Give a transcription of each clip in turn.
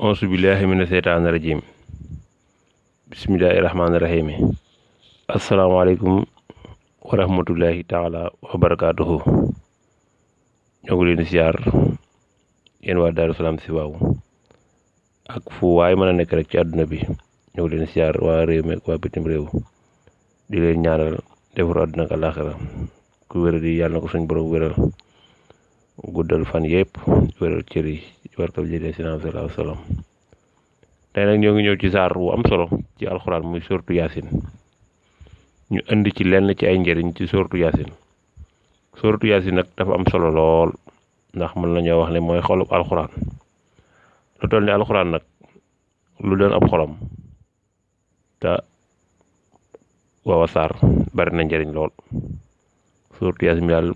auzu billahi mina seytaani rajim bismillahi rahmaani rahim asalaamaaleykum wa rahmatullahi taala wa barakaatuhu. ñoo ngi leen di siyaar yéen waa Daaru Salaam si waaw ak fu waay mën a nekk rek ci àdduna bi ñoo ngi leen di siyaar waa réew mi ak waa bitim réew di leen ñaanal defaru àdduna ak àllaaxira ku wéral di yàlla na ko suñ borom wéral guddal fan yëpp wéral cër yi ci barkab jëlee si naam sallallahu alayhi wa sallam. tey nag ñoo ngi ñëw ci saar wu am solo ci alxuraan muy sortu yaasin ñu indi ci lenn ci ay njëriñ ci sortu yaasin nag dafa am solo lool ndax mën nañoo wax ne mooy xolub alxuraan lu toll ni alxuraan nag lu doon ab xolam te waawa saar bari na njëriñ lool. sortu yaasin bi daal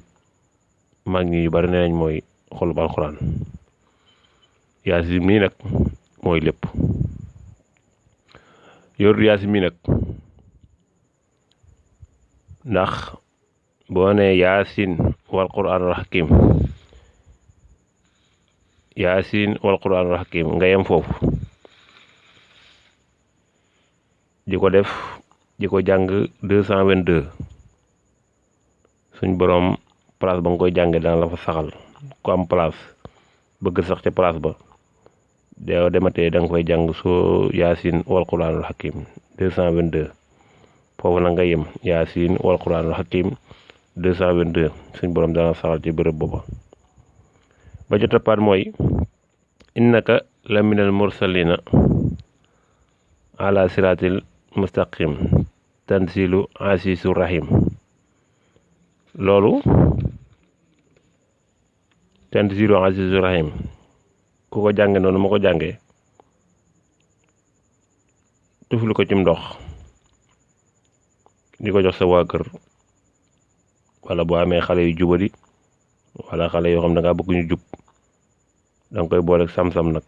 mag ñi yu bari nee nañ mooy xolub alxuraan. yaasin mii nag mooy lépp. yor yaasin mii nag ndax boo ne yaasin wal quraanul hakiim yaasin wal quraanul hakiim nga yem foofu di ko def di ko jàng 222 suñ boroom place ba nga koy jànge dana la fa saxal ku am place bëgg sax ca place ba deew dematee da nga koy jàng soo yaasin wal quraanul hakiim 222 foofu na nga yem yaasin wal quraanul hakiim 222 suñ borom dana saxal ci bërëb booba. ba ca toppaat mooy innaka la minal mursalina ala siratil mustaqim tanzilu asisu rahim. loolu tanzilu asisu rahim ku ko jànge noonu ma ko jànge tufli ko cim ndox di ko jox sa waa kër wala boo amee xale yu jubadi wala xale yoo xam da ngaa bëgg ñu jub da nga koy booleeg sam-sam nag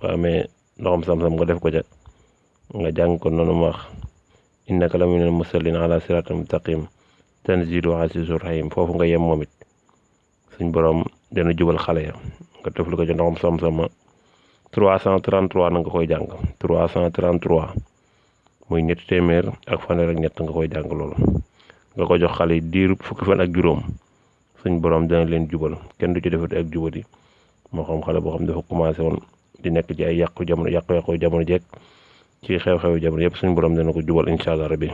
boo amee ndoxam sam-sam nga def ko ca nga jàng ko noonu ma wax innaka la minal mursalin ala siratal mustaqim tanzilu azizur rahim foofu nga yem moom it suñ borom dana jubal xale ya nga tufli ko ca ndoxam sam-sam 333 na nga koy jàng 333 muy ñetti téeméer ak fanweer ak ñett nga koy jàng loolu nga ko jox xale yi diiru fukki fan ak juróom suñ borom dana leen jubal kenn du ci defati ak jubadi moo xam xale boo xam dafa commencé woon di nekk ci ay yàqu jamono jekk ci xew-xewu jamono yëpp suñ borom dana ko jubal incha allah rabbi.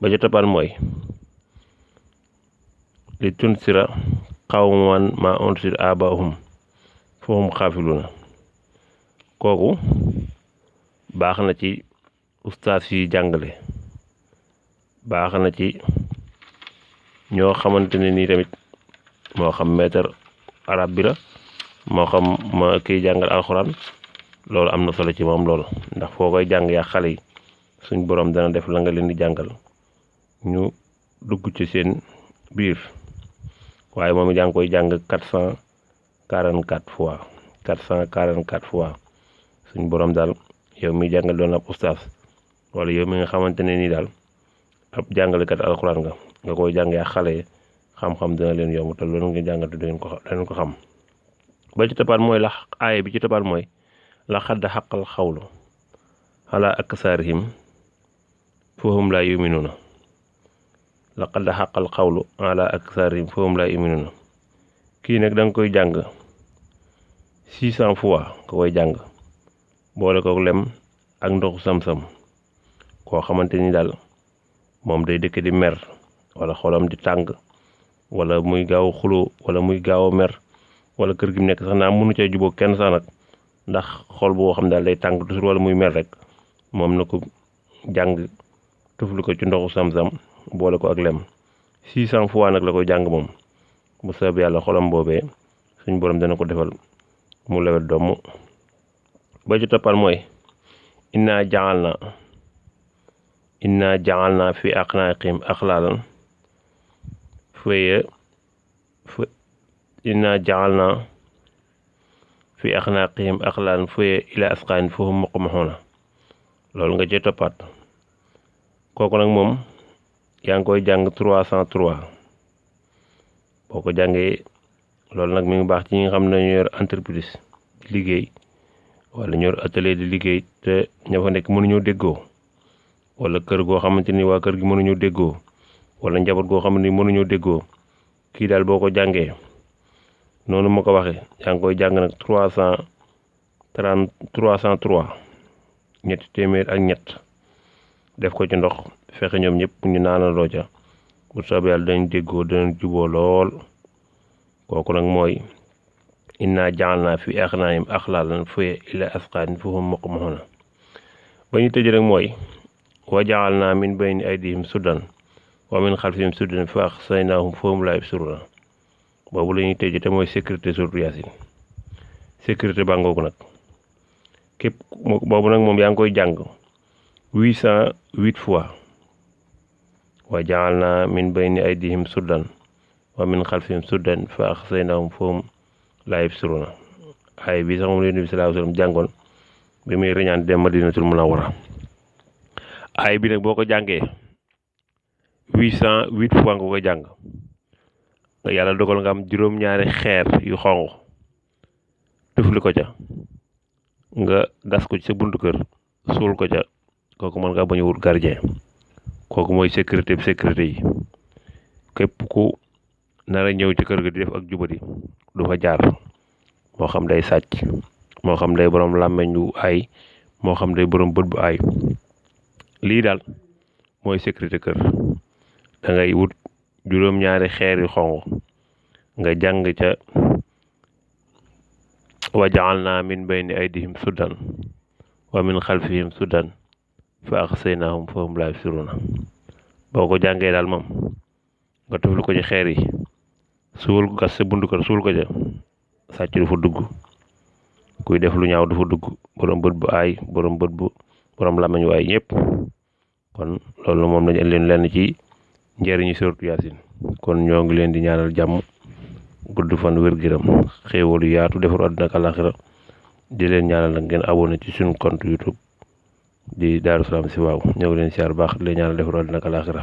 ba ca toppaan mooy li tunsira qawman ma unsira abaahum fahum xaafiluna. kooku baax na ci ustaas yi jàngale, baax na ci ñoo xamante ne nii tamit moo xam maître arabe bi la moo xam ma kiy jàngal alxuraan loolu am na solo ci moom loolu ndax foo koy jàng yaa xale yi suñ borom dana def la nga leen di jàngal ñu dugg ci seen biir. waaye moom yaa ngi koy jàng 444 fois suñ borom daal yow mi jàngal doon ab ustaas wala yow mi nga xamante ne nii daal ab jàngalekat alxuraan nga koy jàng yaa xale yi xam-xam dina leen yomb te loolu nga jàngatu dangeen ko xam. ba ci toppaat mooy la aaya bi ci toppaat mooy la xadd xaqal xawlu ala aksaarihim fahum laa yuminuuna. la xadd xaqal xawlu ala aksaarihim fahum laa yuminuuna. kii nag da nga koy jàng 600 fois nga koy jàng boole ko lem ak ndoxu sam-sam. koo xamante ni daal moom day dëkk di mer wala xolam di tàng wala muy gaaw xuloo wala muy gaaw a mer wala kër gi mu nekk sax naa mënu cee jubóog kenn sax nag ndax xol boo xam daal day tàng toujours wala muy mer rek moom na ko jàng tufli ko ci ndoxu sam-sam boole ko ak lem 600 fois nag la koy jàng moom bu soob yàlla xolam boobee suñ borom dana ko defal mu lewet doomu. ba ci toppal mooy inna ja'alna fi a'naqihim aghlalan fa ila asqanin fahum muqmahuna. loolu nga ci toppaat kooku nag moom yaa ngi koy jàng 303 boo ko jàngee loolu nag mi ngi baax ci ñi nga xam ne dañu yor entreprise liggéey wala ñor atelier di liggéey te ña fa nekk mënuñoo déggoo wala kër goo xamante ni waa kër gi mënuñoo déggoo wala njaboot goo xam ni mënuñoo déggoo kii daal boo ko jàngee noonu ma ko waxee yaa ngi koy jàng nag 303 ñetti téeméer ak ñett def ko ci ndox fexe ñoom ñëpp ñu naanaloo ca bu soobee yàlla dañ déggoo danañ juboo lool kooku nag mooy inna ja'alna fi a'naaqihim aghlaalan fa hiya ilaa azqaanihim fa hum muqmahuun ba ñu tëj rek mooy wa ja'alna min bayni aydihim suddan wa min xalfihim suddan fa aghshaynaahum fa hum laa yubsiruun boobu la ñuy tëj te mooy sécurité surtout Yaasin sécurité bàngoogu nag képp boobu nag moom yaa ngi koy jàng 808 fois wa ja'alna min bayni aydihim suddan wa min xalfihim suddan fa aghshaynaahum fa hum laa yubsiruun ay bi sax moom la Nabi sallallahu alayhi wa sallam jàngoon bi muy reñaan dem Madinatul Munawwara ay bi nag boo ko jàngee 808 fois nga koy jàng yàlla dogal nga am juróom-ñaari xeer yu xonq tufli ko ca nga gas ko ci sa buntu kër suul ko ca kooku mën nga bañ a wut gardien kooku mooy sécurité yi képp ku nar a ñëw ci kër ga di def ak jubadi du fa jaar moo xam day sàcc moo xam day borom làmmeñ bu ay moo xam day borom bët bu ay lii daal mooy sécurité kër da ngay wut juróom-ñaari xeer yu xonq nga jàng ca wa ja'alna min bayni aydihim suddan wa min xalfihim suddan fa aghshaynaahum fa hum laa yubsiruun boo ko jàngee daal moom nga tufli ko ci xeer yi suul gas sa buntu kër suul ko ca sàcc du fa dugg kuy def lu ñaaw du fa dugg borom bët bu aay borom làmmiñ wu aay ñëpp kon loolu moom lañu leen lenn ci njëriñu suuratu Yaasin kon ñoo ngi leen di ñaanal jàmm gudd fan wér-gu-yaram xéewal yu yaatu defaru àddina ak àllaaxira di leen ñaanal nag ngeen abonné ci suñu compte YouTube di Daaru Salaam si waaw ñoo ngi leen siyaar baax di leen ñaanal defaru àddina ak àllaaxira